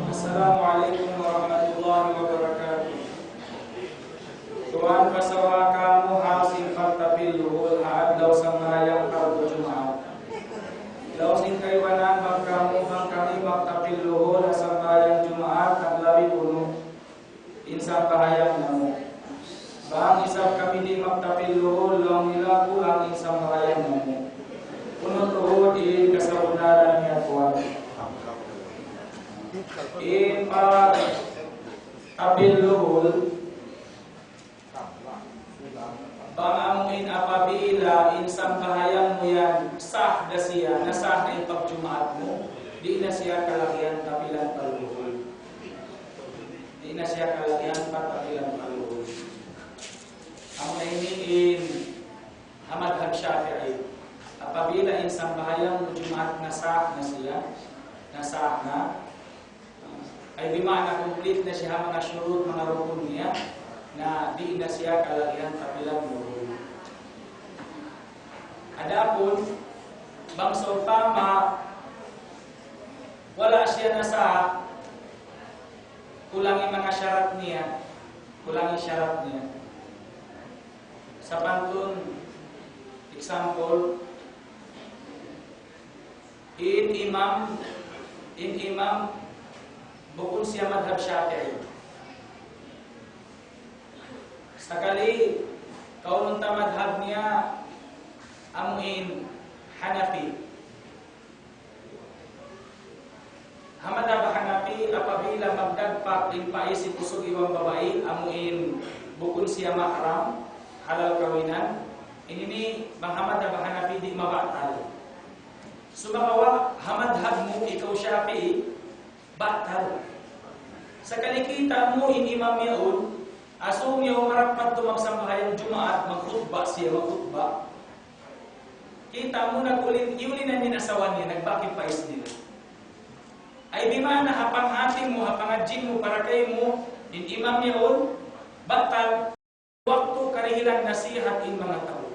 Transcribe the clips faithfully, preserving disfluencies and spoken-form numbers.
Assalamu alaykum warahmatullahi wabarakatuh. Tuwan, pasawaa kamu ha sin pagtapil luhul ha adlaw sambahayang pardu Jumaat. Laung sin kaibanan, bang kamu, bang kami magtapil luhul ha sambahayang Jumaat, naglabi unu in sambahayang namu'. Bang isab kami di' magtapil luhul, laung nila, kulang in sambahayang namu'. Unu tuud in kasabunnalan niya, tuwan? In pagtapil luhul, bang amu in apabila in sambahayang mu yan sah da siya, nasah na in pagjumaat mu, di' na siya kalagihan tapilan pa luhul. Di' na siya kalagihan patapilan pa luhul. Amu na ini in ha madhab Shafi'i. Apabila in sambahayang mu Jumaat nasah na siya, nasah na, ay bima'na complete na siya ha manga shurut, manga rukun niya, na di' na siya kalagihan tapilan luhul. Adapun, bang sawpama wala' siya nasah, kulang in manga sharat niya, kulang in sharat niya. Sapantun, example, in imam, in imam, bukun siya madhab Shafi'i. Sakali, kaunun ta madhab niya, amu in Hanafi. Ha madhab Hanafi, apabila magdagpak in pais sin usug iban babai, amu in bukun siya mahram, halal kawinan, ini ini bang ha madhab Hanafi di' mabatal. Sumagawa', ha madhab mu, ikaw Shafi'i, batal. Sakali kita' mu in imam yaun, asum yaun harap madtu magsambahayang Jumaat, magkhutba siya, magkhutba. Kita' mu nag-ulin, iulinan niya in asawa niya, nagbak in pais nila. Ay bima'na ha panghati mu, ha pangadji' mu, para kaymu, in imam yaun, batal. Waktu karihilan nasihat in manga tau.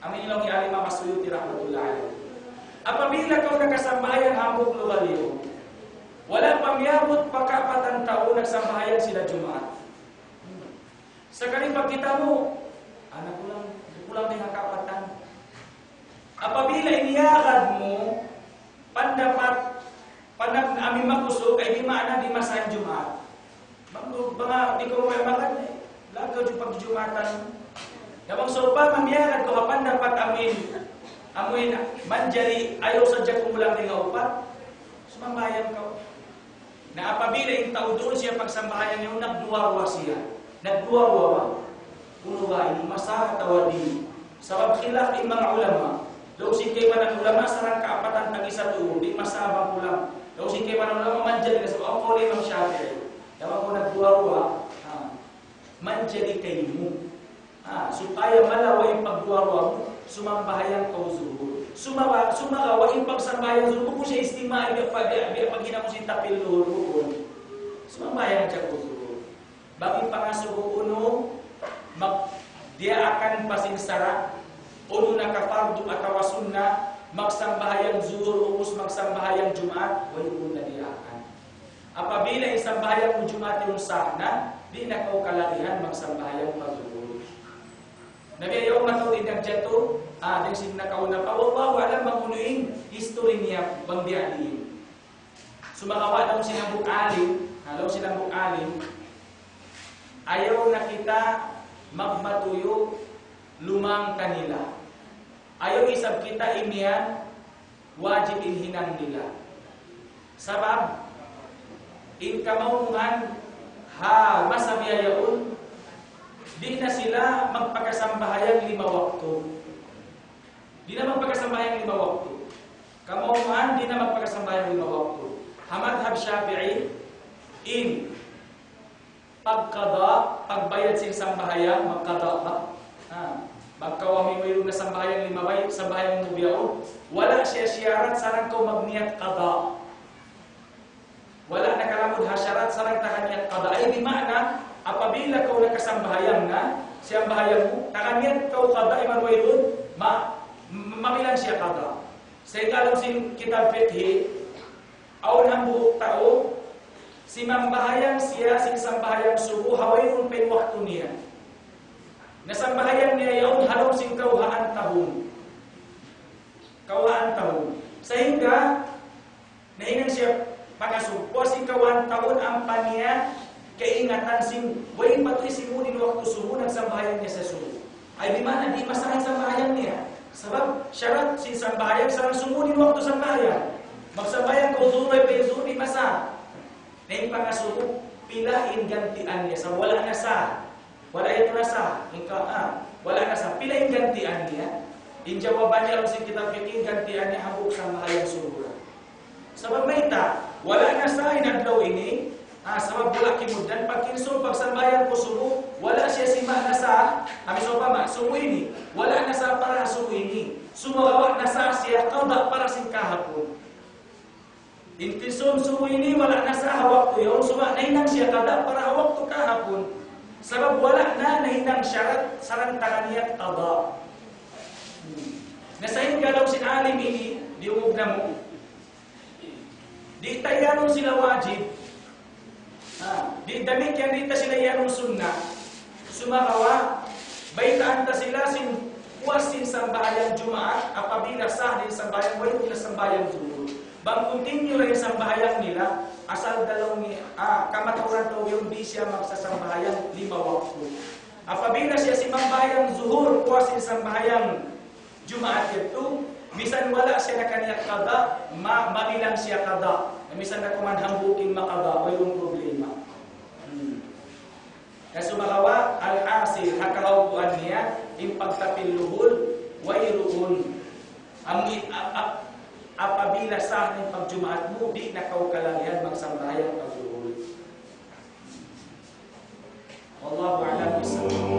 Amu in laung hi Al-Imam As-Suyuti rahmatullah alayh. Apabila kaw nakasambahayang hambuuk lugal yaun, wala' pa miyabut pa kaapatan tau nagsambahayang sila Jumaat. Sakali pagkita' mu, anak kulang, kulang dayn ha kaapatan. Apabila in iyagad mu, pandapat, panag-, amu in makusug, ay di' maana di' masah in Jumaat. Bang, bang di' kaw makayamangan, eh, lagaw ju pagjumaatan. Na bang sawpama miyagad kaw ha pandapat amu in, amu in manjari ayaw sadja kumulang dayn ha upat, sumambahayang kaw. Na apabila in tau duun siya pagsambahayang yaun, nagduwa-ruwa siya. Nagduwa-ruwa ba? Unu ba ini, masah atawa di'? Sabab khilaf in manga ulama. Laung sin kaibanan ulama, sarang' kaapatan tag-isa tuud, di' masah bang kulang. Laung sin kaibanan ulama, manjari na sabab, awn kawl hi Imam Shafi'i. Dawa ko nagduwa-ruwa, ha, manjari kaymu. Ha, supaya malawa' in pagduwa-ruwa mu, sumambahayang kaw zuhur. Sumaba-, sumagawa' in pagsambahayang zuhur, bukun siya istimai, biya' pa, biya', biya' paghinang mu sin tapil luhul, bukun. Sumambahayang hadja kaw zuhur. Bang in pangasubu unu, mag-, diyaakan pa sin sara', unu nakapardu atawa sunna, magsambahayang zuhur, ubus magsambahayang Jumaat, wayruun na diyaakan. Apabila in sambahayang mu Jumaat yaun sah na, di' na kaw kalagihan magsambahayang pa zuhur. Na biya' yaun mataud in nagjatu, ah, dayn sin nakauna pa, wallahu a'lam bang unu in history niya, bang biya' diin. Sumagawa' laung sin hambuuk alim, ha, laung sin hambuuk alim, ayaw na kita magmatuyu' lumang kanila. Ayaw isab kita imiyan wajib in hinang nila. Sabab, in kamaunuhan ha masa biya' yaun, di' na sila magpakasambahayang lima waktu. Di' na magpakasambahayang lima waktu. Kamaunuhan, di' na magpakasambahayang lima waktu. Ha madhab Shafi'i, in pagqada, pagbayad sin sambahayang, magqada ba? Ha. Bang kaw amu in wayruun na sambahayang limabay, sambahayang mu bihaun, wala' siya siyarat sarang kaw magniyat qada. Wala' nakalamud ha sharat sarang taga niyat qada. Ay, di' maana, apabila kaw nakasambahayang na, siyambahayang mu, taga niyat kaw qada iban wayruun, ma-, ma-, mabilang siya qada. Sa' in kalam sin kitab fiqhi, awn hambuuk tau, simambahayang siya sin sambahayang subu, ha wayruun pa in waktu niya. Na sambahayang niya yaun ha lawm sin kawhaan tahun. Kawhaan tahun. Sahingga, nahinang siya pangasubu, puas sin kawhaan tahun ampa niya kaingatan sin, way pa tuud simud in waktu subu, nagsambahayang niya sa subu. Ay, di' maana, di' masah in sambahayang niya. Sabab, sharat sin sambahayang, sarang-sarang in waktu sambahayang. Magsambahayang kaw duhur, ay pa in duhur, di' masah. Na in pangasubu, pila in gantian niya, sa' wala' na sah. Wala' yadtu na sah. In ka-, ah, wala' na sah. Pila in gantian niya? In jawaban niya, awn sin kitab fiqhi, in gantian niya, hambuuk sambahayang subu. Sabab mayta', wala' na sah in adlaw ini, ah, sabab wala' kimugdan, pagkinsum, pagsambahayang ku subu, wala' siya sima na sah, amu in sawpama, subu ini, wala' na sah para subu ini, sumagawa' na sah siya, qada para sin kahapun. In kinsum subu ini, wala' na sah ha waktu yaun, sumagawa' nahinang siya qada para ha waktu kahapun. Sabab wala' na nahinang sharat, sarang-sarang niya qada. Hmm. Na sahingga laung sin alim ini, diyungug namu'. Di' ta iyanun sila wajib. Ha, di' damikkiyan, di' ta sila iyanun sunnat. Sumagawa', baytaan ta sila sin puas sin sambahayang Jumaat, apabila sah in sambahayang, wayruun na sambahayang Jumaat. Bang continue ra in sambahayang nila, asal da laung niya, ah, kamatauran tau yaun di' siya magsasambahayang lima waktu. Apabila siya simambahayang Zuhur, puas sin sambahayang Jumaat yadtu, misan wala' siya nakaniya qada, ma-, mabilang siya qada. Na misan da kuman hambuuk in maqada, wayruun problema. Hmm. Na sumagawa', al-hasil, ha kahawpuan niya, in pagtapil luhul, wayruun. Amu in, ap-, ap-, apabila sah in pagjumaat mu, di' na kaw kalagihan magsambahayang pagluhul. والله أعلم بالصواب.